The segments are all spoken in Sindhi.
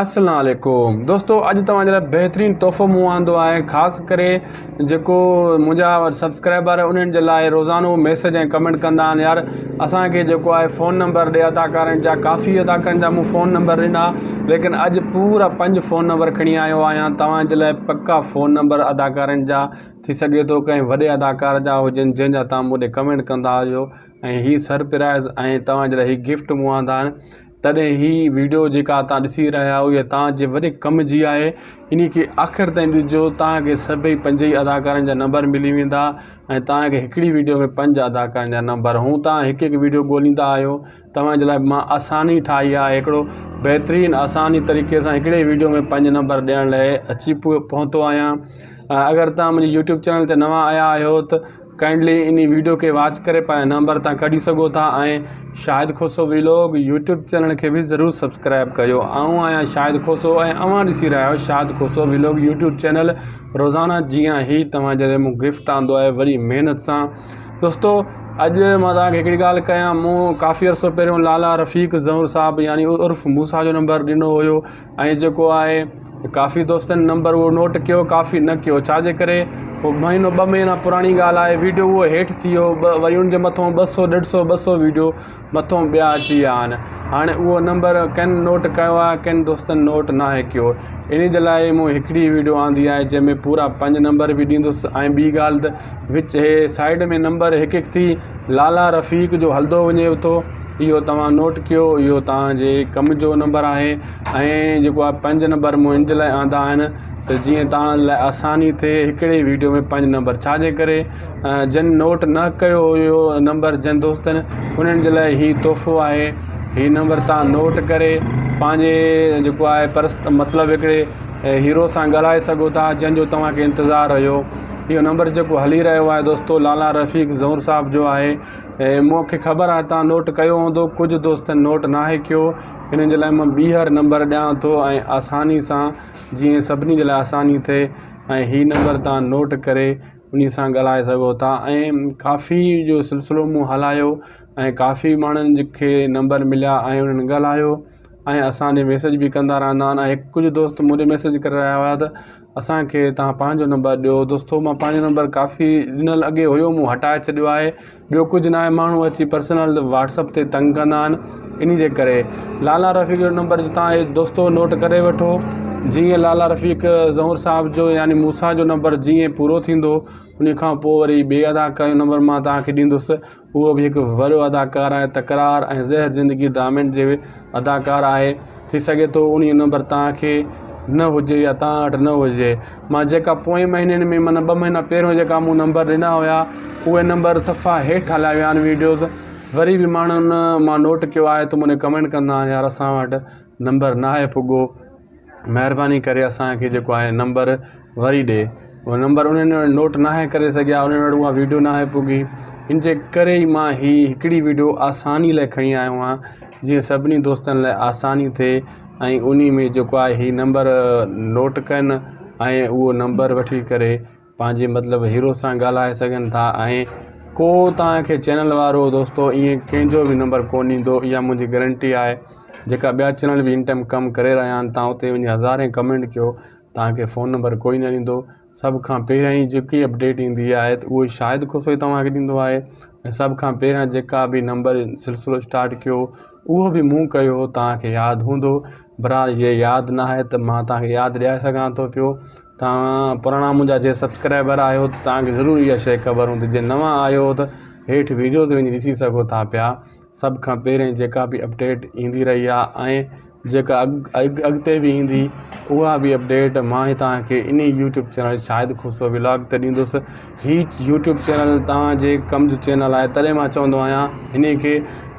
السلام عليڪم دوستو اڄ توهان جي لاء بهترين تحفو مون آندو آهي خاص ڪري جيڪو منهنجا سبسڪرائبر انهن جي لاء روزانو ميسج ۽ ڪمينٽ ڪندا آهن يار اسانکي جيڪو آهي فون نمبر ڏي اداڪارن جا ڪافي اداڪارن جا مون فون نمبر ڏنا ليڪن اڄ پورا پنج فون نمبر کڻي آيو آهيان توهان جي لاء پڪا فون نمبر اداڪارن جا ٿي سگهي ٿو ڪنهن وڏي اداڪار جا هجن جنهن جا توهان مون ڏي ڪمينٽ ڪندا هجو ۽ هي سرپرائز ۽ توهان جي لاء هي گفٽ مون آندا آهن تڏهن هي ويڊيو جيڪا توهان ڏسي رهيا آهيو اها توهان جي وڏي ڪم جي آهي انهي کي آخر تائين ڏسجو توهان کي سڀئي پنج ئي اداڪارن جا نمبر ملي ويندا ۽ توهان کي هڪڙي ويڊيو ۾ پنج اداڪارن جا نمبر هون توهان هڪ هڪ ويڊيو ڳوليندا آهيو توهان جي لاء مان آساني ٺاهي آهي هڪڙو بهترين آساني طريقي سان هڪڙي ويڊيو ۾ پنج نمبر ڏيڻ لاء اچي پهتو آهيان اگر توهان منهنجي يوٽيوب چينل تي نوان آيا آهيو ته ڪائنڊلي انهي ويڊيو کي واچ ڪري پنهنجا نمبر تان ڪڍي سگهو ٿا ۽ Shahid Khoso vlog YouTube channel کي به ضرور سبسڪرائب ڪيو آئون آهيان شاهد کوسو ۽ اوهان ڏسي رهيا آهيو Shahid Khoso vlog YouTube channel روزانه جيان هي توهان جي لاء مون گفٽ آندو آهي وڏي محنت سان دوستو اڄ مان توهان کي هڪڙي ڳالهه ڪيان مون ڪافي عرصو پهريون لالا رفيق زئور صاحب يعني عرف موسيٰ جو نمبر ڏنو هيو ۽ جيڪو آهي ڪافي دوستن نمبر اهو نوٽ ڪيو ڪافي نه ڪيو ڇا جي ڪري پوء مهينو ٻه مهينا پراڻي ڳالهه آهي ويڊيو اهو هيٺ ٿي ويو ٻه وري ان جي مٿو ٻه سو ڏيڍ سو ٻه سو ويڊيو مٿو ٻيا اچي ويا آهن هاڻي اهو نمبر ڪن نوٽ ڪيو آهي ڪن دوستن نوٽ ناهي ڪيو ان جي لاء مون هڪڙي ويڊيو آندي آهي جنهن ۾ پورا پنج نمبر به ڏيندس ۽ ٻي ڳالهه ته وچ هي سائيڊ ۾ نمبر هڪ هڪ ٿي لالا رفيق جو هلندو وڃي ٿو اهو توهان نوٽ ڪيو اهو توهان جي ڪم جو نمبر آهي ۽ جيڪو آهي پنج نمبر مون ان جي لاء آندا آهن ته جيئن توهان لاء آساني ٿئي هڪڙي ويڊيو ۾ پنج نمبر ڇا جي ڪري جن نوٽ نه ڪيو هيو نمبر جن دوستن انهن جي لاء هي تحفو آهي هي نمبر توهان نوٽ ڪري پنهنجي جيڪو آهي پرس مطلب هڪڙي هيرو سان ڳالهائي سگهو ٿا جنهن جو توهان کي انتظار هيو اهو نمبر جيڪو هلي رهيو آهي دوستو لالا رفيق زئور صاحب جو آهي ۽ مون کي خبر آهي توهان نوٽ ڪيو هوندو ڪجهه دوستن نوٽ ناهي ڪيو انهن جي لاء مان ٻيهر نمبر ڏيان ٿو ۽ آساني سان جيئن سڀني جي لاء آساني ٿئي ۽ هي نمبر توهان نوٽ ڪري انهي سان ڳالهائي سگهو ٿا ۽ ڪافي جو سلسلو مون هلايو ۽ ڪافي ماڻهن کي نمبر مليا ۽ انهن ڳالهايو ۽ اسان ڏي ميسج به ڪندا رهندا آهن ۽ ڪجهه دوست مون ڏي ميسج ڪري رهيا هئا ته اسان کي توهان پنهنجو نمبر ڏيو دوستو مان پنهنجو نمبر ڪافي ڏنل اڳي هيو مون هٽائي ڇڏيو آهي ٻيو ڪجهه ناهي ماڻهو اچي پرسنل واٽس اپ تي تنگ ڪندا آهن انهي جي ڪري لالا رفيق جو نمبر توهان دوستو نوٽ ڪري وٺو جيئن لالا رفيق زئور صاحب جو يعني موسيٰ جو نمبر جيئن پورو ٿيندو انهي کان پوء وري ٻئي اداڪار جو نمبر مان توهان کي ڏيندس اهو به هڪ وڏو اداڪار آهي تڪرار ۽ زهر زندگي ڊرامن جي اداڪار آهي ٿي سگهي ٿو انهي نمبر توهان کي نه هجي يا توهان وٽ نه هجي مان جيڪا پوئين مهينن ۾ معنيٰ ٻه مهينا پهريون جيڪا مون نمبر ڏنا هيا اهي نمبر صفا هيٺ هليا ويا آهن ويڊيوز وري به ماڻهن مان نوٽ ڪيو آهي ته مون ڏي ڪمينٽ ڪندا آهن يار اسان وٽ نمبر ناهي پڳو مهرباني ڪري اسان کي جيڪو آهي نمبر وري ڏي اهو نمبر انهن وٽ نوٽ ناهي ڪري سگهيا انهن وٽ اها ويڊيو ناهي پڳي ان جي ڪري ئي مان هي هڪڙي ويڊيو آساني لاء کڻي آيو آهيان جيئن سڀني دوستن لاء آساني ٿئي ۽ انهي ۾ جيڪو آهي هي نمبر نوٽ ڪن ۽ اهو نمبر وٺي ڪري پنهنجي مطلب هيرو سان ڳالهائي سگهن ٿا ۽ ڪو توهان کي چينل وارو دوستو ائين ڪنهن جو به نمبر ڪون ڏيندو اها منهنجي گرنٽي آهي جيڪا ٻيا چينل به هن ٽائيم ڪم ڪري رهيا آهن توهان اتي وڃي هزارين ڪمينٽ ڪيو توهان کي فون نمبر ڪوئي نه ڏيندو سڀ کان پهريان ئي جيڪي اپڊيٽ ايندي آهي ته اهو شاهد کوسو ئي توهان کي ڏيندو آهي ۽ سڀ کان پهريان جيڪا به نمبر سلسلو اسٽارٽ ڪيو اهو به مون ڪيو توهان کي ياد هوندو برحال هي ياد نه آهي ته مان توهان کي ياد ڏياري سگهان ٿو پيو توهان پراڻا منهنجا جي سبسڪرائبر آهيو ته توهان کي ضرور اها شيء خبر هوندي جي نوان آهيو ته هيٺ ويڊيوز وڃي ڏسي سگهو ٿا پيا سڀ کان پهرين جيڪا به اپڊيٽ ايندي رهي آهي ۽ جيڪا اڳتي به ايندي اها به اپڊيٽ مان ئي توهان کي انهي YouTube channel Shahid Khoso vlog تي ڏيندس هي يوٽيوب چينل توهان جي ڪم جو چينل آهي تڏهن مان چوندو آهيان انهي کي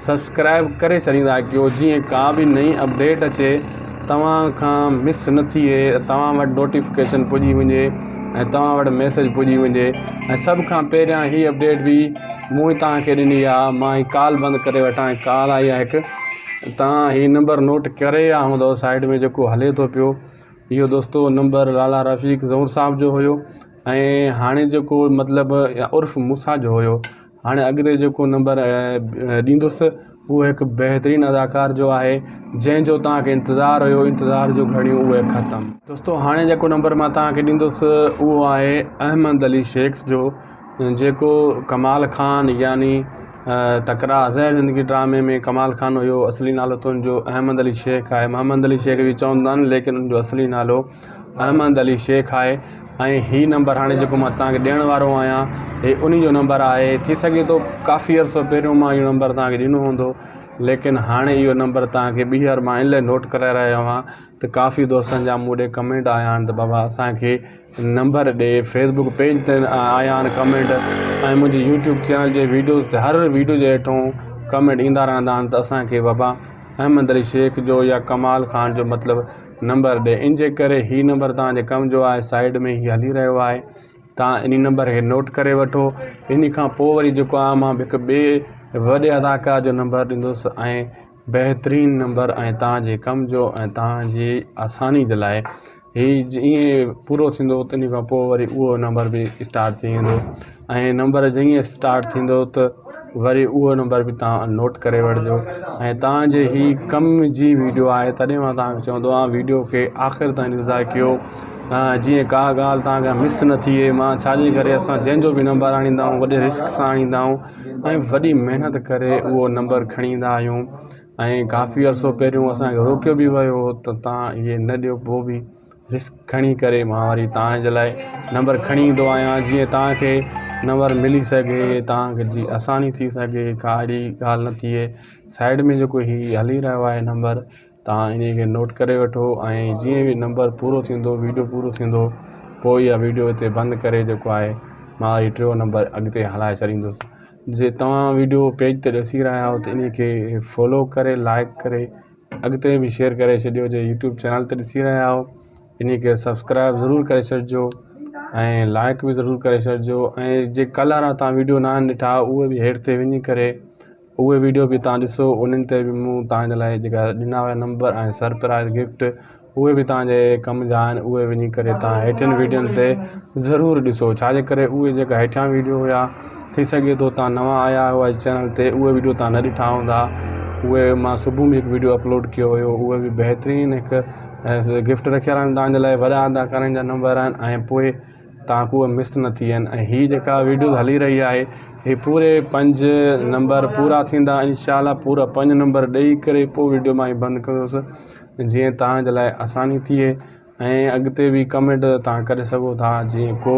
سبسڪرائب ڪري ڇڏيندا ڪيو جيئن ڪا به نئين اپڊيٽ اچي توهان کان مس نه ٿئي توهان وٽ نوٽيفڪيشن پڄي وڃي ۽ توهان وٽ ميسج پڄي وڃي ۽ سڀ کان پهريان هي اپڊيٽ به مون ئي توهان کي ڏني آهي مان هي ڪال بند ڪري وٺان ڪال آئي آهي هڪ توهان هي نمبر نوٽ ڪري ويا هوندو سائيڊ ۾ جيڪو هلي ٿو پيو اهو دوستو نمبر لالا رفيق زئور صاحب جو هيو ۽ هاڻي جيڪو مطلب عرف موسيٰ جو هيو هاڻي اڳتي جيڪو نمبر ڏيندس اهو هڪ بهترين اداڪار جو آهي جنهن جو توهان کي انتظار هيو انتظار جو گهڙيون اهي ختم. دوستو هاڻي جيڪو نمبر مان توهان کي ڏيندس اهو آهي احمد علي شيخ جو جيڪو ڪمال خان يعني تڪرار زهر زندگي ڊرامي ۾ ڪمال خان هيو اصلي نالو ته ان جو احمد علي شيخ آهي محمد علي شيخ به چوندا آهن ليڪن ان جو اصلي نالو احمد علي شيخ آهي ۽ هي نمبر هاڻي جيڪو مان توهان کي ڏيڻ وارو آهيان هي انهي جو نمبر آهي ٿي سگهي ٿو ڪافي عرصو پهريون مان اهو نمبر توهان کي ڏنو هوندو ليڪن هاڻي اهو نمبر توهان کي ٻيهر مان ان لاء نوٽ ڪرائي رهيو آهيان ته ڪافي دوستن جا مون ڏي ڪمينٽ آيا آهن ته بابا اسانکي نمبر ڏي فيسبڪ پيج تي آيا آهن ڪمينٽ ۽ منهنجي يوٽيوب چينل جي ويڊيوز تي هر ويڊيو جي هيٺون ڪمينٽ ايندا رهندا آهن ته اسانکي بابا احمد علي شيخ جو يا ڪمال خان جو مطلب نمبر ڏي ان جي ڪري هي نمبر توهان جي ڪم جو آهي سائيڊ ۾ هي هلي رهيو آهي توهان انهي نمبر کي نوٽ ڪري وٺو انهي کان پوء وري جيڪو آهي مان هڪ ٻئي وڏي اداڪار جو نمبر ڏيندس ۽ بهترين نمبر ۽ توهان جي ڪم جو ۽ توهان جي آساني جي لاء هي جيئن پورو ٿيندو تنهن کان پوء وري اهو نمبر به اسٽارٽ ٿي ويندو ۽ نمبر جيئن اسٽارٽ ٿيندو ته وري اهو نمبر به توهان نوٽ ڪري وٺجو ۽ توهان جي هي ڪم جي ويڊيو آهي تڏهن مان توهان کي چوندو آهيان ويڊيو کي آخر تائين ڏسندا ڪيو جيئن ڪا ڳالهه توهان کان مس نه ٿئي مان ڇاجي ڪري اسان جنهن جو به نمبر آڻيندا آهيون وڏي رسڪ سان آڻيندا آهيون ۽ وڏي محنت ڪري اهو نمبر کڻي ايندا آهيون ۽ ڪافي عرصو پهريون اسانکي روڪيو به ويو هو ته تان اهي نه ڏيو پوء به رسڪ کڻي ڪري مان وري تان جي لاء نمبر کڻي ايندو آهيان جيئن تان کي نمبر ملي سگهي تان کي جي آساني ٿي سگهي ڪا اهڙي ڳالهه نه ٿئي سائيڊ ۾ جيڪو هي هلي رهيو آهي نمبر تان ان کي نوٽ ڪري وٺو ۽ جيئن به نمبر پورو ٿيندو ويڊيو پورو ٿيندو پوء اها ويڊيو هتي بند ڪري جيڪو آهي مان وري ٽيون نمبر اڳتي هلائي ڇڏيندس جي توهان ويڊيو پيج تي ڏسي رهيا آهيو ته انهي کي فالو ڪري لائڪ ڪري اڳتي به شيئر ڪري ڇڏيو جي يوٽيوب چينل تي ڏسي رهيا آهيو انهي کي سبسڪرائب ضرور ڪري ڇڏجو ۽ لائڪ به ضرور ڪري ڇڏجو ۽ جي ڪلهه وارا توهان ويڊيو نه آهن ڏٺا اهي به هيٺ تي وڃي ڪري اهي ويڊيو به توهان ڏسو انهن تي به مون توهان جي لاء جيڪا ڏنا هيا نمبر ۽ سرپرائز گفٽ اهي به توهان جي ڪم جا آهن اهي وڃي ڪري توهان هيٺين ويڊيون تي ضرور ڏسو ڇا جي ڪري اهي جيڪا هيٺيان ويڊيو هيا ٿي سگهي ٿو توهان نوان آيا آهيو اڄ چينل تي اهي ويڊيو توهان نه ڏٺا هوندا اهي مان صبح به هڪ ويڊيو اپلوڊ ڪيو هيو اهي به بهترين هڪ گفٽ رکيل آهن توهان جي لاء وڏا اداڪارن جا نمبر آهن ۽ پوء توهان کان اهي مس نه ٿي وڃن ۽ هي جيڪا ويڊيو هلي رهي آهي هي پوري پنج نمبر پورا ٿيندا انشاء الله پورا پنج نمبر ڏيئي ڪري پوء ويڊيو مان بند ڪندس جيئن توهان جي لاء آساني ٿئي ۽ اڳتي به ڪمينٽ توهان ڪري سگهو ٿا جيئن ڪو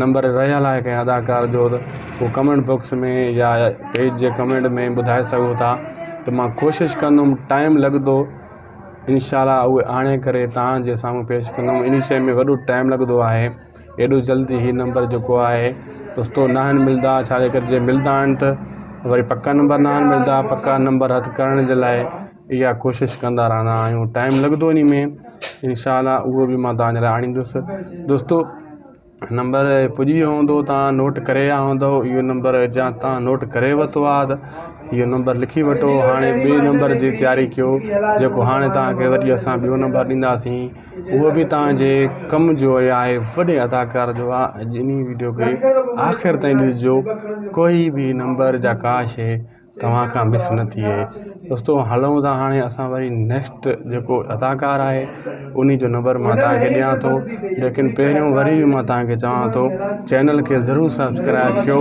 نمبر رهيل آهي ڪنهن اداڪار جو ته اهو ڪمينٽ باڪس ۾ يا پيج جي ڪمينٽ ۾ ٻڌائي سگهو ٿا ته مان ڪوشش ڪندم ٽائيم لڳندو انشاء الله اهي آڻي ڪري توهان جي سامهون پيش ڪندم انهي شيء ۾ وڏو ٽائيم لڳندو آهي ايڏو جلدي هي نمبر جيڪو آهي دوستو ناهن ملدا ڇا جي ڪري جي ملدا آهن ته وري پڪا نمبر ناهن ملدا پڪا نمبر هٿ ڪرڻ جي لاء اها ڪوشش ڪندا رهندا آهيون ٽائيم لڳندو انهي ۾ انشاء الله اهو به مان توهان جي لاء آڻيندس دوستو نمبر پڄي ويو هوندو توهان نوٽ ڪري ويا هوندو اهو نمبر جا توهان نوٽ ڪري ورتو آهي ته اهو نمبر لکي وٺو هاڻي ٻئي نمبر جي تياري ڪيو جيڪو هاڻي توهان کي وري اسان ٻيو نمبر ڏينداسين اهو به توهان جي ڪم جو آهي وڏي اداڪار جو آهي اڄ انهي ويڊيو کي آخر تائين ڏسجو ڪوئي به نمبر جا ڪا شيء توهان کان مس نه ٿئي دوستو هلون ٿا هاڻي اسان وري نيڪسٽ جيڪو اداڪار آهي انهي جو نمبر مان توهان کي ڏيان ٿو ليڪن پهريون وري به مان توهان کي چوان ٿو چينل کي ضرور سبسڪرائب ڪيو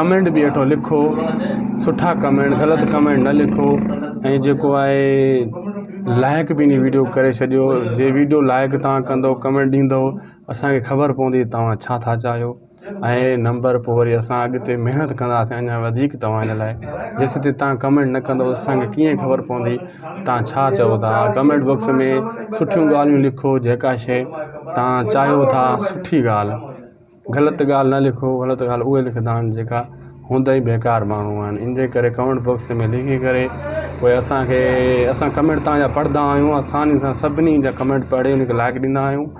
ڪمينٽ به هيٺو لکو سٺا ڪمينٽ غلط ڪمينٽ نه لکو ۽ جيڪو آهي لائڪ به انهي ويڊيو ڪري ڇڏيو جي ويڊيو لائڪ توهان ڪندو ڪمينٽ ڏيندو اسان کي خبر پوندي توهان ڇا ٿا چاهيو ۽ نمبر پوء وري اسان اڳتي محنت ڪنداسين اڃا وڌيڪ توهان جي لاء جيستائين توهان ڪمينٽ نه ڪندو اسان کي ڪيئن خبر پوندي توهان ڇا چئو ٿا ڪمينٽ باڪس ۾ سٺيون ڳالهيون لکو جيڪا شيء توهان چاهيو ٿا سٺي ڳالهه غلط ڳالهه نه لکو غلط ڳالهه اهي لکندا آهن جيڪا هوندا ئي بيڪار ماڻهو آهن ان جي ڪري ڪمينٽ باڪس ۾ لکي ڪري پوء اسانکي اسان ڪمينٽ توهان جا پڙهندا آهيون آساني سان سڀني جا ڪمينٽ پڙهي ان کي لائڪ ڏيندا آهيون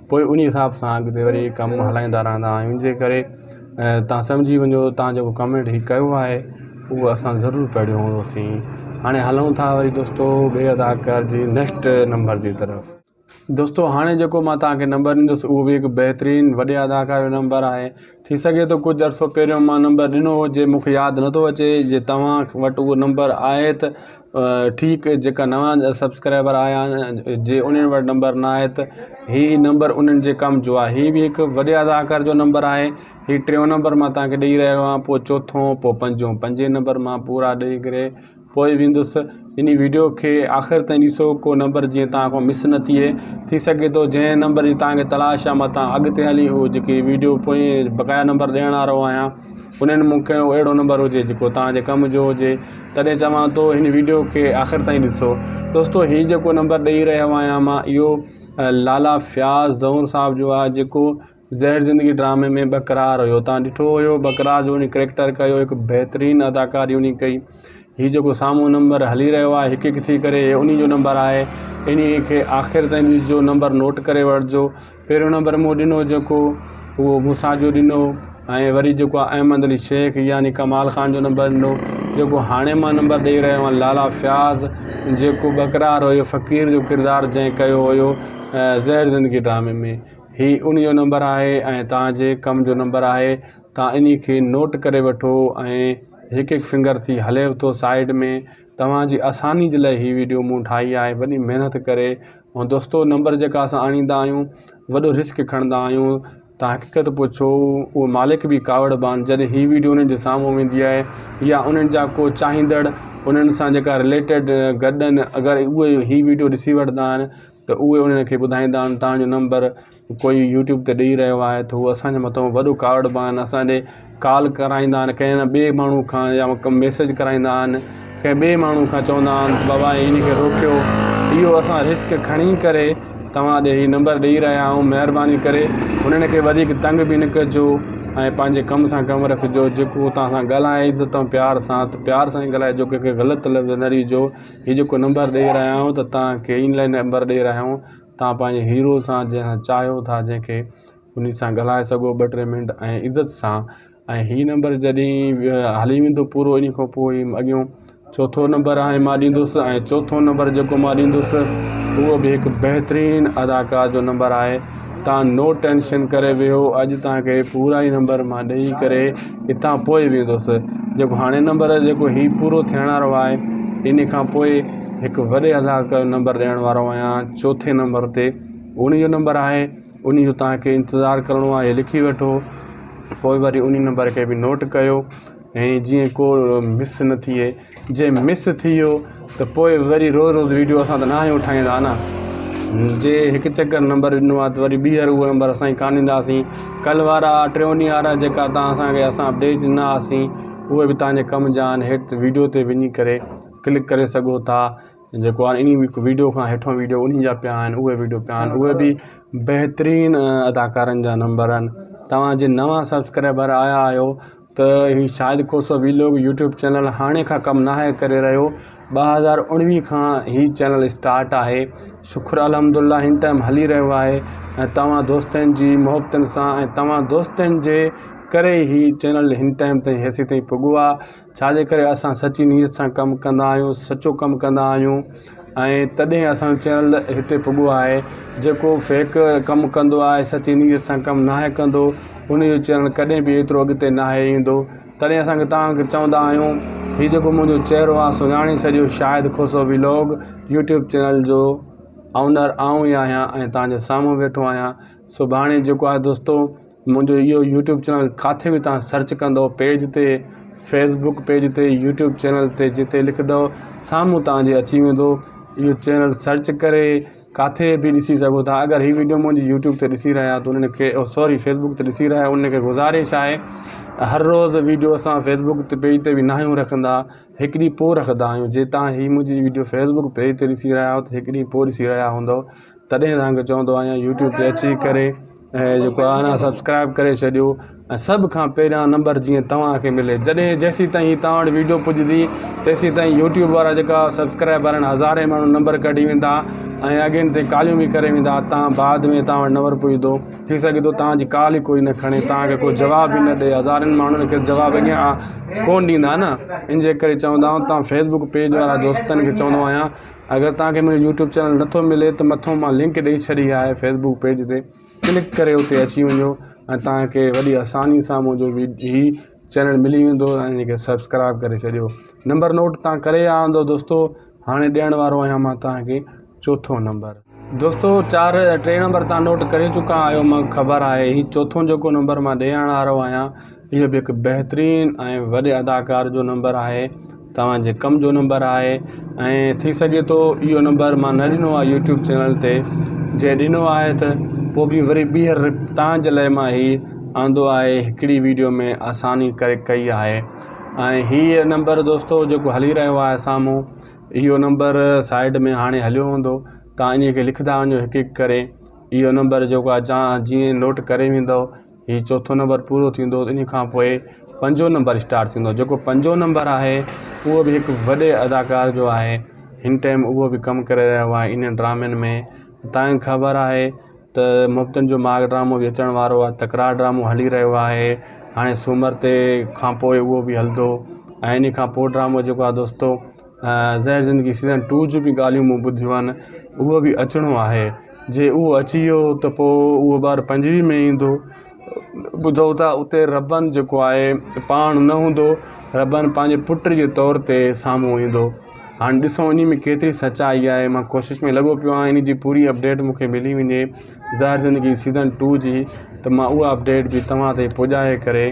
پوء انهي حساب سان اڳتي وري ڪم هلائيندا رهندا آهيون جي ڪري توهان سمجهي وڃو توهان جيڪو ڪمينٽ هي ڪيو آهي اهو اسان ضرور پڙهيو هوندوسين هاڻي هلون ٿا وري دوستو ٻئي اداڪار جي نيڪسٽ نمبر جي طرف. دوستو هاڻي جيڪو مان توهان کي نمبر ڏيندس اهو به هڪ بهترين وڏي اداڪار جو نمبر آهي ٿي سگهي ٿو ڪجهه عرصو پهريون مان نمبر ڏنو هجي مون کي ياد نٿو اچي جي توهان وٽ اهو نمبر آهي ته ٺيڪ جيڪا نوان سبسڪرائبر آيا آهن جي انهن وٽ نمبر نه آهي ته هي نمبر انهن جي ڪم جو آهي هي به هڪ وڏي اداڪار جو نمبر آهي هي ٽيون نمبر مان توهان کي ڏئي رهيو آهيان پوء چوٿون پوء پنجون پنجين نمبر مان پورا ڏئي ڪري پوء ويندس انهي ويڊيو کي آخر تائين ڏسو ڪو نمبر جيئن توهان کان مس نه ٿئي ٿي سگهي ٿو جنهن نمبر جي توهان کي تلاش آهي متان اڳتي هلي اهو جيڪي ويڊيو پوئين بقايا نمبر ڏيڻ وارو آهيان انهن مون کي اهڙو نمبر هجي جيڪو توهان جي ڪم جو هجي تڏهن چوان ٿو هن ويڊيو کي آخر تائين ڏسو دوستو هي جيڪو نمبر ڏئي رهيو آهيان مان اهو لالا فياض زئور صاحب جو آهي جيڪو زهر زندگي ڊرامي ۾ ٻڪرار هيو تان ڏٺو هيو ٻڪرار جو انهي ڪريڪٽر ڪيو هڪ بهترين اداڪاري انهي ڪئي هي جيڪو سامهون نمبر هلي رهيو آهي هڪ هڪ ٿي ڪري هي انهي جو نمبر آهي انهي کي آخر تائين ڏسجو نمبر نوٽ ڪري وٺجو پهريون نمبر مون ڏنو جيڪو اهو موسيٰ جو ڏنو ۽ وري جيڪو آهي احمد علي شيخ يعني ڪمال خان جو نمبر ڏنو جيڪو هاڻي مان نمبر ڏئي رهيو آهيان لالا فياض جيڪو ٻڪرار هيو فقير جو ڪردار جنهن ڪيو هيو زهر زندگي ڊرامي ۾ هي ان جو نمبر آهي ۽ توهان جي ڪم جو نمبر آهي توهان انهي کي نوٽ ڪري وٺو ۽ هڪ هڪ فنگر ٿي هليو ٿو سائيڊ ۾ توهان جي آساني جي لاء هي ويڊيو مون ٺاهي آهي وڏي محنت ڪري ۽ دوستو نمبر جيڪا اسان آڻيندا آهيون وڏو رسڪ کڻندا آهيون تان حقيقت پڇو اهو مالڪ به ڪاوڙبا آهن جڏهن هي ويڊيو انهن جي سامهون ويندي آهي يا انهن جا ڪو چاهيندڙ انهن سان جيڪا رليٽيڊ گڏ آهن اگر اهي هي ويڊيو ڏسي وٺندا آهن ته اهي انهن کي ٻڌائيندا آهن توهان جو نمبر ڪوئي يوٽيوب تي ڏئي رهيو آهي ته هو اسان جي مٿان وڏو ڪاوڙبا آهن اسان ڏي ڪال ڪرائيندا آهن ڪنهن نه ٻئي ماڻهو کان يا ميسيج ڪرائيندا آهن ڪنهن ٻئي ماڻهو کان چوندا آهن ته بابا ان کي روڪيو اهو اسان رسڪ کڻي ڪري توهان ڏي هي نمبر ڏئي رهيا آهيون مهرباني ڪري انهن کي وڌيڪ تنگ به نه ڪجو ۽ پنهنجي ڪم سان ڪم رکجو جيڪو توهان سان ڳالهائي عزت ۽ پيار سان ته پيار سان ئي ڳالهائجو ڪنهن کي غلط لفظ نه ڏجو هي جيڪو نمبر ڏئي رهيا آهيون ته توهان کي ان لاء نمبر ڏئي رهيا آهيون توهان پنهنجي هيرو سان جنهن سان چاهيو ٿا جنهن کي ان سان ڳالهائي سگهو ٻه ٽي منٽ ۽ عزت سان ۽ هي نمبر جڏهن هلي ويندو پورو ان کان پوء اڳيون چوٿو نمبر هاڻي مان ڏيندس ۽ چوٿو نمبر جيڪو مان ڏيندس اهو به هڪ بهترين اداڪار جو نمبر آهي تان نو ٽينشن ڪري ويهو اڄ توهان کي پورا ئي نمبر مان ڏئي ڪري هتان پوء ويندس جيڪو هاڻي نمبر جيڪو هي پورو ٿيڻ وارو آهي ان کان پوء هڪ وڏي اداڪار جو نمبر ڏيڻ وارو آهيان چوٿين نمبر تي ان جو نمبر آهي ان جو توهان کي انتظار ڪرڻو آهي لکي وٺو پوء وري ان نمبر کي به نوٽ ڪيو ۽ جيئن ڪو مس نه ٿئي جي مس ٿي ويو ته پوء وري روز روز ويڊيو اسان ته نه آهيون ٺاهيندا نه جي هڪ چڪر نمبر ڏنو آهي ته وري ٻيهر اهو نمبر اسان ڪانه ڏينداسين ڪل وارا ٽيون ڏينهن وارا جيڪا تان اسانکي اسان اپڊيٽ ڏنا هئاسين اهي به تانجي ڪم جا آهن هيٺ ويڊيو تي وڃي ڪري ڪلڪ ڪري سگهو ٿا جيڪو آهي انهي ويڊيو کان هيٺو ويڊيو انهي جا پيا آهن اهي ويڊيو پيا آهن اهي به بهترين اداڪارن جا نمبر آهن توهان جي نوان سبسڪرائبر آيا آهيو ته هي Shahid Khoso vlog YouTube channel هاڻي کان ڪم ناهي ڪري رهيو 2019 کان هي چينل اسٽارٽ آهي شڪر الحمد الله هن ٽائيم هلي رهيو آهي ۽ توهان دوستن جي محبتن سان ۽ توهان دوستن جي ڪري هي چينل هن ٽائيم تائين هيسي تائين پڳو آهي ڇاجي ڪري اسان سچي نيت سان ڪم ڪندا آهيون سچو ڪم ڪندا آهيون ۽ تڏهن اسان جو چينل هتي پڳو آهي جيڪو فيڪ ڪم ڪندو آهي سچي نيت سان ڪم ناهي ڪندو ان جو چينل ڪڏهن به ايترو اڳتي ناهي ايندو تڏهن اسان کي توهان کي چوندا آهيون هي جيڪو منهنجو چهرو آهي سڃاڻي ڇڏيو Shahid Khoso vlog YouTube channel جو آنر آئون ئي آهيان ۽ توهان جي سامهون ويٺو آهيان سڀاڻي جيڪو آهي دوستو منهنجو اهو يوٽيوب چينل ڪاٿي به توهان سرچ ڪندو پيج تي فيسبوڪ پيج تي يوٽيوب چينل تي جتي لکندو سامهون توهان جي اچي ويندو اهو چينل سرچ ڪري ڪاٿي به ڏسي سگهو ٿا اگر هي ويڊيو منهنجي يوٽيوب تي ڏسي رهيا ته انهن کي سوري فيسبوڪ تي ڏسي رهيا انهن کي گذارش آهي هر روز ويڊيو اسان فيسبوڪ تي پيج تي به ناهيون رکندا هڪ ڏينهن پوء رکندا آهيون جي توهان هي منهنجي ويڊيو فيسبوڪ پيج تي ڏسي رهيا آهيو ته هڪ ڏينهن پوء ڏسي رهيا هوندو تڏهن توهان کي چوندو آهيان يوٽيوب تي اچي ڪري ۽ جيڪو آهي نه سبسڪرائب ڪري ڇڏيو ۽ سڀ کان پهريان نمبر جيئن توهان کي ملي جڏهن جيسين تائين هي توهان وٽ ويڊيو پڄندي تيسين تائين يوٽيوب وارا جيڪا سبسڪرائبر آهن هزارين ماڻهو نمبر ڪڍي ويندا ۽ اڳين تي ڪاليون به ڪري ويندا تان بعد ۾ تان وٽ نمبر پڄندو ٿي سگهي ٿو تان جي ڪال ئي ڪوئي نه کڻي تان کي ڪو جواب ئي نه ڏي هزارن ماڻهن کي جواب اڳيان ڪون ڏيندا نه ان جي ڪري چوندا آهيون تان فيسبڪ پيج وارا دوستن کي چوندو آهيان اگر تان کي منهنجو يوٽيوب چينل نٿو ملي ته مٿو مان لنڪ ڏئي ڇڏي آهي فيسبڪ پيج تي ڪلڪ ڪري اتي اچي وڃو ۽ تان کي وڏي آساني سان منهنجو هي چينل ملي ويندو ۽ ان کي سبسڪرائب ڪري ڇڏيو نمبر نوٽ تان ڪري آيا هوندو دوستو هاڻي ڏيڻ وارو آهيان مان توهان کي چوٿون نمبر. دوستو چار ٽي نمبر تان نوٽ ڪري چڪا آهيو مان خبر آهي هي چوٿون جيڪو نمبر مان ڏيڻ وارو آهيان اهو به هڪ بهترين ۽ وڏي اداڪار جو نمبر آهي توهان جي ڪم جو نمبر آهي ۽ ٿي سگهي ٿو اهو نمبر مان نه ڏنو آهي يوٽيوب چينل تي جي ڏنو آهي ته پوء به وري ٻيهر توهان جي لاء مان هي آندو آهي هڪڙي ويڊيو ۾ آساني ڪري ڪئي آهي ۽ هي نمبر دوستو جيڪو هلي رهيو آهي سامهون اهو نمبر سائيڊ ۾ هاڻي هليو هوندو تان انهي کي لکندا وڃو هڪ هڪ ڪري اهو نمبر جيڪو آهي جان جيئن نوٽ ڪري ويندو هي چوٿون نمبر پورو ٿيندو انهي کان پوء پنجون نمبر اسٽارٽ ٿيندو جيڪو پنجون نمبر آهي اهو به هڪ وڏي اداڪار جو آهي هن ٽائيم اهو به ڪم ڪري رهيو آهي انهن ڊرامن ۾ تان کي خبر آهي ته محبتن جو ماڳ ڊرامو به اچڻ وارو آهي تڪرار ڊرامو هلي رهيو آهي هاڻي سومر تي کان پوء اهو به هلندو ۽ ان کان پوء ڊرامو جيڪو آهي دوستو زهر زندگي سيزن ٽو جون به ڳالهيون مون ٻڌيون آهن اهو به اچڻو آهي جي اهو اچي ويو ته پوء اهو ٻار پنجويهه ۾ ايندو ٻڌو ٿا اتي ربن جيڪو آهي پاڻ نه هوندو ربن پنهنجي پٽ جي طور تي سامهون ايندو هاڻي ڏسو انهي ۾ ڪيتري سچائي آهي مان ڪوشش ۾ لڳو پيو آهيان ان جي پوري اپڊيٽ مون کي ملي وڃي زهر زندگي سيزن ٽو جي ته مان اها اپڊيٽ به توهان تائين پڄائي ڪري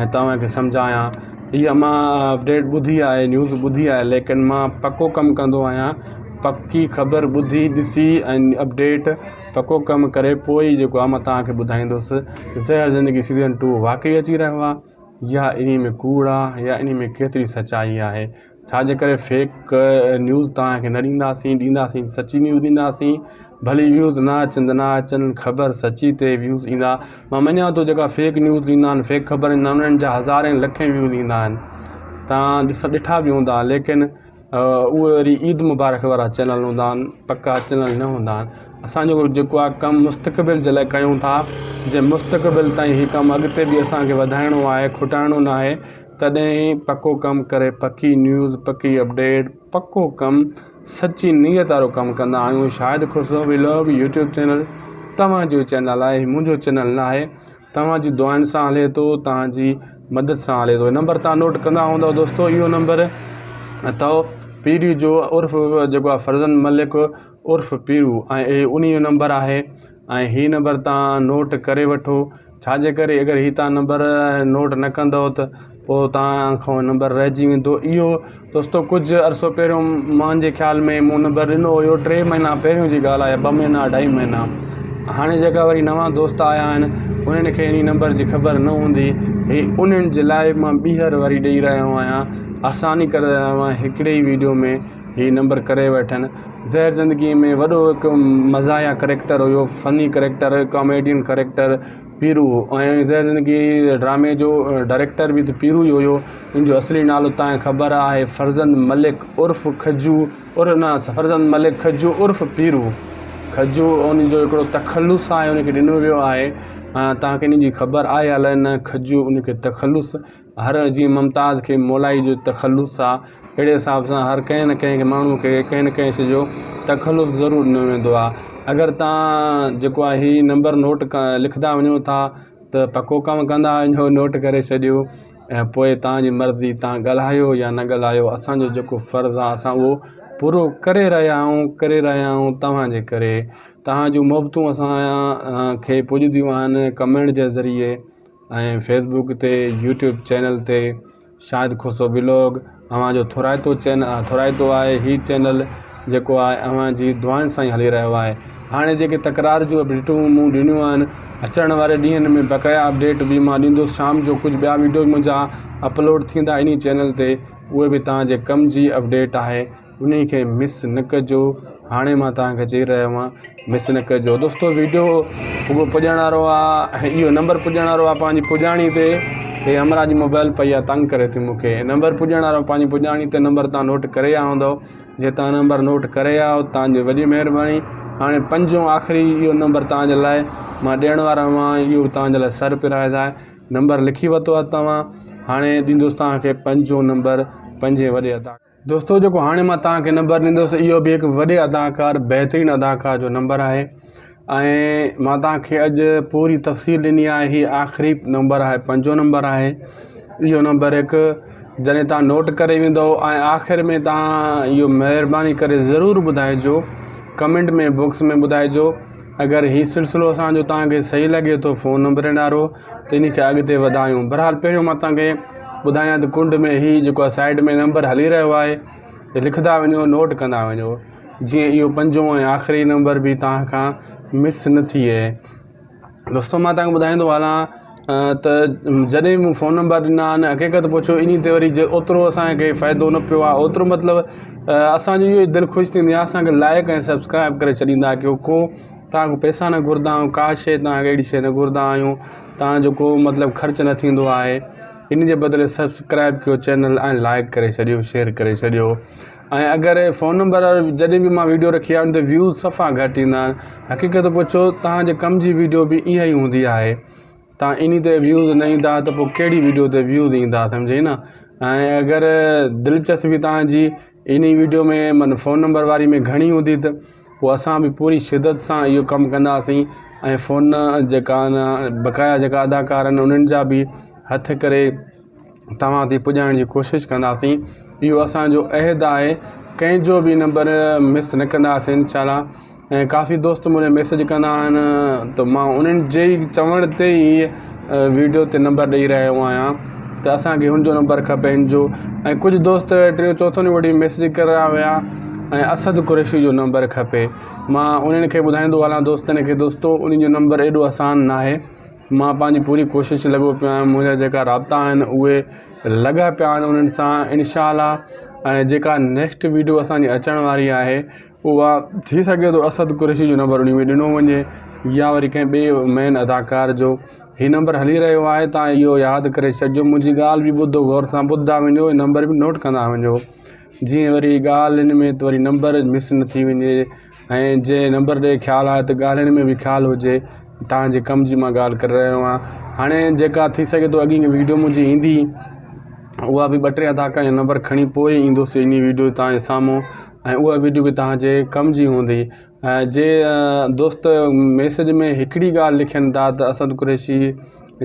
۽ توهان کي سمجهايان اها مان اپڊيٽ ٻڌي آهي نيوز ٻڌي آهي ليڪن مان پڪو ڪم ڪندو آهيان پڪي خبر ٻڌي ڏسي ۽ اپڊيٽ پڪو ڪم ڪري پوء ئي جيڪو آهي مان توهان کي ٻڌائيندس زهر زندگي سيزن ٽو واقعي اچي رهيو آهي يا انهي ۾ ڪوڙ آهي يا انهي ۾ ڪيتري سچائي آهي ڇا جي ڪري فيڪ نيوز توهان کي نه ڏينداسين ڏينداسين سچي نيوز ڏينداسين ڀلي ويوز نه اچن ته نه اچن خبر سچي تي ويوز ايندا مان مڃان ٿو جيڪا فيڪ نيوز ڏيندا آهن فيڪ خبر ڏيندا آهن انهن جا هزارين لکين ويوز ايندا آهن توهان ڏس ڏٺا به هوندا ليڪن اهي وري عيد مبارڪ وارا چينل هوندا آهن پڪا چينل نه هوندا آهن اسانجو جيڪو آهي ڪم مستقبل جي لاء ڪيون ٿا جي مستقبل تائين هي ڪم اڳتي به اسانکي وڌائڻو آهي کٽائڻو نه آهي تڏهن پڪو ڪم ڪري پڪي نيوز پڪي اپڊيٽ پڪو ڪم سچي نيت وارو ڪم ڪندا آهيون شاهد خسرو ولاگ يوٽيوب چينل توهان جو چينل آهي منهنجو چينل نه آهي توهان جي دعائن سان هلي ٿو توهان جي مدد سان هلي ٿو نمبر توهان نوٽ ڪندا هوندؤ دوستو اهو نمبر اٿو پيري جو عرف جيڪو آهي فرزند ملڪ عرف پيرو ۽ اهي ان جو نمبر آهي ۽ هي نمبر توهان نوٽ ڪري وٺو ڇاجي ڪري اگر هي توهان نمبر نوٽ نه ڪندؤ ته پوء توهان کان نمبر رهجي ويندو اهو دوستو ڪجهه عرصو پهريون مانجي خيال ۾ مون نمبر ڏنو هيو ٽي مهينا پهريون جي ڳالهه آهي ٻه مهينا اڍائي مهينا هاڻي جيڪا وري نوان دوست آيا آهن انهن کي انهي نمبر جي خبر نه هوندي هي انهن جي لاء مان ٻيهر وري ڏئي رهيو آهيان آساني ڪري رهيو آهيان هڪڙي ئي ويڊيو ۾ هي نمبر ڪري وٺن زهر زندگي ۾ وڏو هڪ مزاحيه ڪريڪٽر هيو فني ڪريڪٽر ڪاميڊين ڪريڪٽر پيرو ۽ زهر زندگي ڊرامي جو ڊائريڪٽر به ته پيرو ئي هيو ان جو اصلي نالو تان کي خبر آهي فرزند ملڪ عرف کجو عرف نه فرزند ملڪ کجو عرف پيرو کجو ان جو هڪڙو تخلص آهي ان کي ڏنو ويو آهي تان کي ان جي خبر آهي الائي نه کجو ان کي تخلص هر جيئن ممتاز کي مولائي جو تخلص آ اهڙي حساب سان هر ڪنهن نه ڪنهن کي ماڻهو کي ڪنهن نه ڪنهن شي جو تخلص ضرور ڏنو ويندو آ اگر تان جيڪو آ هي نمبر نوٽ لکندا وڃو ٿا ته پڪو ڪم ڪندا وڃو نوٽ ڪري ڇڏيو ۽ پوء تان جي مرضي تان ڳالهايو يا نه ڳالهايو اسان جو جيڪو فرض آ اسان اهو پورو ڪري رهيا آهيون ڪري رهيا آهيون توهان جي ڪري توهان جون محبتون اسان کي پڄنديون آهن ڪمينٽ جي ذريعي ۽ فيس بڪ تي يوٽيوب چينل تي شاهد کوسو ولاگ اوهان جو ٿورائتو چين ٿورائتو آهي هي چينل جيڪو آهي اوهان جي دعائن سان ئي هلي رهيو آهي هاڻي جيڪي تڪرار جون اپڊيٽون مون ڏنيون آهن اچڻ واري ڏينهن ۾ بقايا اپڊيٽ به مان ڏيندس شام جو ڪجهه ٻيا ويڊيو منهنجا اپلوڊ ٿيندا انهي چينل تي اهي به توهان جي ڪم جي اپڊيٽ آهي انهي کي مس نه ڪجو هاڻي مان توهان کي چئي رهيو آهيان مس نه ڪجو دوستو ويڊيو پوء پڄڻ وارو آ ۽ اهو نمبر پڄڻ وارو آ پنهنجي پڄاڻي تي. هي همراهه جي موبائل پئي آهي تنگ ڪري ٿي مون کي نمبر پڄڻ وارو پنهنجي پڄاڻي تي نمبر تان نوٽ ڪري آيا هوندؤ جي تان نمبر نوٽ ڪري آيا آهيو تان جي وڏي مهرباني هاڻي پنجون آخري اهو نمبر تان جي لاء مان ڏيڻ وارو آهيان اهو تان جي لاء سرپرائز آهي نمبر لکي ورتو آهي توهان هاڻي ڏيندس توهان کي پنجون نمبر پنجين وڏي ادا دوستو جيڪو هاڻي مان توهان کي نمبر ڏيندس اهو به هڪ وڏي اداڪار بهترين اداڪار جو نمبر آهي ۽ مان توهان کي اڄ پوري تفصيل ڏني آهي هي آخري نمبر آهي پنجون نمبر آهي اهو نمبر هڪ جڏهن توهان نوٽ ڪري ويندو ۽ آخر ۾ توهان اهو مهرباني ڪري ضرور ٻڌائجو ڪمينٽ ۾ باڪس ۾ ٻڌائجو اگر هي سلسلو اسانجو توهان کي صحيح لڳي ٿو فون نمبرن وارو ته ان کي اڳتي وڌايون بهرحال پهريون مان توهان کي ٻڌايان ته ڪنڊ ۾ هي جيڪو آهي سائيڊ ۾ نمبر هلي رهيو آهي لکندا وڃو نوٽ ڪندا وڃو جيئن اهو پنجون ۽ آخري نمبر به توهان کان مس نه ٿئي دوستو مان توهان کي ٻڌائيندو هلان ته جڏهن مون فون نمبر ڏنا آهن حقيقت پڇو انهي تي وري جي اوترو اسانکي فائدو نه پيو آهي اوترو مطلب اسانجو اهو دل خوش ٿيندي آهي اسانکي لائڪ ۽ سبسڪرائب ڪري ڇڏيندا ڪيو ڪو توهان کان پئسا نه گهرندا آهيون ڪا شي توهان کي اهڙي شي نه گهرندا آهيون توهان جو ڪو مطلب خرچ نه ٿيندو آهي ان جي بدلي سبسڪرائب ڪيو چينل ۽ لائڪ ڪري ڇڏيو شيئر ڪري ڇڏيو ۽ اگر فون نمبر جڏهن به مان ويڊيو رکي آهي ان تي ويوز صفا گهٽ ايندا آهن حقيقت پڇو توهان جي ڪم جي ويڊيو به اها ئي هوندي آهي تان انهي تي ويوز نه ايندا ته پوء ڪهڙي ويڊيو تي ويوز ايندا سمجهي نه ۽ اگر دلچسپي توهان جي انهي ويڊيو ۾ من فون نمبر واري ۾ گهڻي هوندي ته پوء اسان به پوري شدت سان اهو ڪم ڪنداسين ۽ فون جيڪا بقايا جيڪا اداڪار آهن انهن جا به هٿ ڪري توهان تائين پڄائڻ جي ڪوشش ڪنداسين اهو اسان جو عهد آهي ڪنهن جو به نمبر مس نه ڪنداسين انشاء الله ۽ ڪافي دوست مون ڏي ميسج ڪندا آهن ته مان انهن جي ئي چوڻ تي ئي ويڊيو تي نمبر ڏئي رهيو آهيان ته اسانکي هن جو نمبر کپي هن جو ۽ ڪجهه دوست ٽيون چوٿون ڏينهن وٺي ميسج ڪري رهيا هيا ۽ اسد قريشي جو نمبر کپي مان انهن کي ٻڌائيندو هلان دوستن کي دوستو انهن جو نمبر ايڏو آسان ناهي مان پنهنجي پوري ڪوشش لڳو پيو آهيان منهنجا جيڪا رابطا آهن اهي لڳا پيا آهن انهن سان انشاء الله ۽ جيڪا نيڪسٽ ويڊيو اسانجي اچڻ واري آهي اها ٿي سگهي ٿو اسد قريشي جو نمبر ان ۾ ڏنو وڃي يا وري ڪنهن ٻئي مين اداڪار جو هي نمبر هلي رهيو آهي تان اهو ياد ڪري ڇڏجو منهنجي ڳالهه به ٻڌو غور سان ٻڌندا وڃو نمبر به نوٽ ڪندا وڃو جيئن وري ڳالهين ۾ وري نمبر مس نه ٿي وڃي ۽ جي نمبر ڏي خيال آهي ته ڳالهين ۾ به خيال هجي توهان جي ڪم جي مان ڳالهه ڪري رهيو آهيان هاڻي جيڪا ٿي سگهي ٿو اڳي ويڊيو منهنجي ايندي اها به ٻه ٽي اداڪار جا نمبر کڻي پوء ايندس انهي ويڊيو توهان جي سامهون ۽ اها ويڊيو به توهان جي ڪم جي هوندي ۽ جي دوست ميسج ۾ هڪڙي ڳالهه لکن ٿا ته اسد قريشي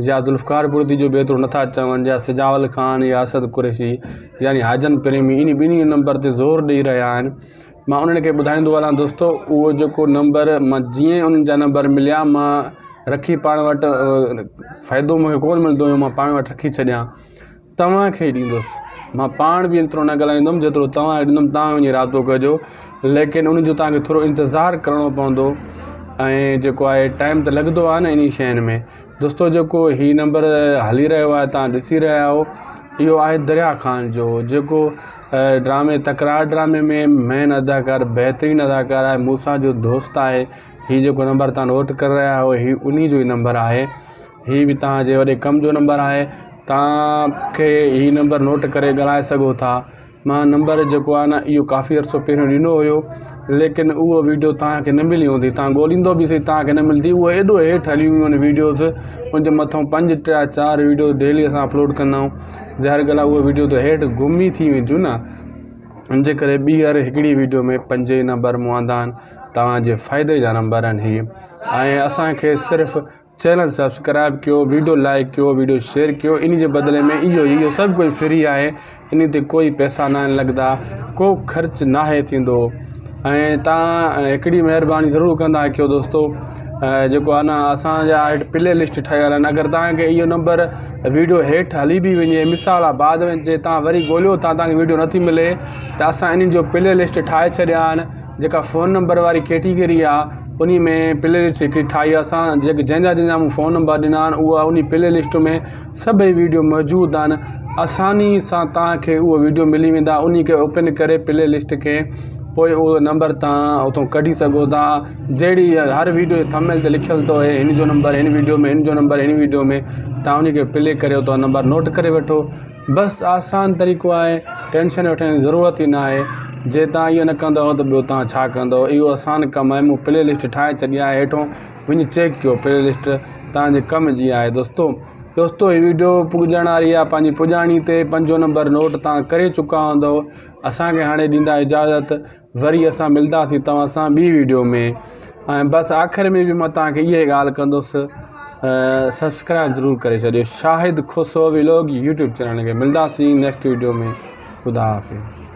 يا ذوالفقار بڙدي جو به ايترو نٿا چون يا سجاول خان يا اسد قريشي يعني حاجن پريمي انهي ٻنهي نمبر تي زور ڏئي رهيا آهن مان انهن کي ٻڌائيندو هلان دوستو اهو جيڪو نمبر مان جيئن انهن جا نمبر مليا مان رکي پاڻ وٽ فائدو مونکي ڪونه ملندو هيو مان پاڻ وٽ رکي ڇڏيان توهان کي ئي ڏيندس مان پاڻ به ايترو نه ڳالهائيندم جيترو توهان کي ڏيندم توهان وڃي رابطو ڪجو ليڪن ان جو توهان کي ٿورو انتظار ڪرڻو پوندو ۽ جيڪو آهي ٽائيم ته لڳندو آهي نه انهي شين ۾ دوستو جيڪو هي نمبر هلي رهيو آهي توهان ڏسي رهيا آهيو اهو آهي دريا خان جو جيڪو ڊرامي تڪرار ڊرامي ۾ مين اداڪار بهترين اداڪار آهي موسيٰ جو دوست آهي هي جيڪو نمبر تان نوٽ ڪري رهيا آهيو هي انهي جو ئي نمبر آهي هي به تان جي وڏي ڪم جو نمبر آهي تان کي هي نمبر نوٽ ڪري ڳالهائي سگهو ٿا مان نمبر جيڪو آهي نه اهو ڪافي عرصو پهريون ڏنو هيو ليڪن اهو ويڊيو تان کي نه ملي هوندي تان ڳوليندو به سهي تان کي نه ملندي اهو ايڏو هيٺ هلي ويون آهن ويڊيوز ان جي مٿان پنج ٽي چار ويڊيو ڊيلي اسان اپلوڊ ڪندا آهيون ظاهر ڳالهه آهي اهي ويڊيو ته هيٺ گم ئي ٿي وينديون نه ان جي ڪري ٻيهر هڪڙي ويڊيو ۾ پنج ئي نمبر مون آندا آهن توهان جي فائدي جا نمبر آهن هي ۽ اسانکي صرف چينل سبسڪرائب ڪيو ويڊيو لائڪ ڪيو ويڊيو شيئر ڪيو ان جي بدلي ۾ اهو اهو سڀ ڪجهه فري آهي ان تي ڪوئي پئسا ناهن لڳندا ڪو خرچ ناهي ٿيندو ۽ تان هڪڙي مهرباني ضرور ڪندا ڪيو دوستو جيڪو آهي نه اسان جا هيٺ پلي لسٽ ٺهيل آهن اگر توهان کي اهو نمبر ويڊيو هيٺ هلي به وڃي مثال آهي بعد ۾ جي توهان وري ڳوليو ٿا توهان کي ويڊيو نٿي ملي ته اسان انهن جو پلي لسٽ ٺاهي ڇڏيا آهن جيڪا فون نمبر واري ڪيٽيگري آهي انهي ۾ پلي لسٽ هڪڙي ٺاهي آهي اسان جيڪي جنهن جا جنهن جا مون فون نمبر ڏنا آهن اها انهي پلي لسٽ ۾ سڀئي ويڊيو موجود آهن آساني سان توهان کي اهو ويڊيو ملي ويندا انهي کي اوپن ڪري پلي لسٽ کي. پوء اهو نمبر توهان اتان ڪڍي سگهو ٿا جهڙي هر ويڊيو جي ٿمب نيل تي لکيل ٿو هي هن جو نمبر هن ويڊيو ۾ هن جو نمبر هن ويڊيو ۾ توهان ان کي پلي ڪري اتان نمبر نوٽ ڪري وٺو بس آسان طريقو آهي ٽينشن وٺڻ جي ضرورت ئي نه آهي جي توهان اهو نه ڪندؤ ته ٻيو توهان ڇا ڪندؤ اهو آسان ڪم آهي مون پلي لسٽ ٺاهي ڇڏي آهي هيٺو وڃي چيڪ ڪيو پلي لسٽ توهان جي ڪم جي آهي دوستو دوستو هي ويڊيو پڄڻ واري آهي پنهنجي پڄاڻي تي پنجون نمبر نوٽ توهان ڪري چڪا هوندؤ اسان کي هاڻي ڏيندا اجازت وري اسان ملداسين توهان سان ٻي ويڊيو ۾ ۽ بس آخر ۾ به مان توهان کي اها ڳالهه ڪندس سبسڪرائب ضرور ڪري ڇڏيو Shahid Khoso vlog YouTube channel کي ملداسين نيڪسٽ ويڊيو ۾ خدا حافظ.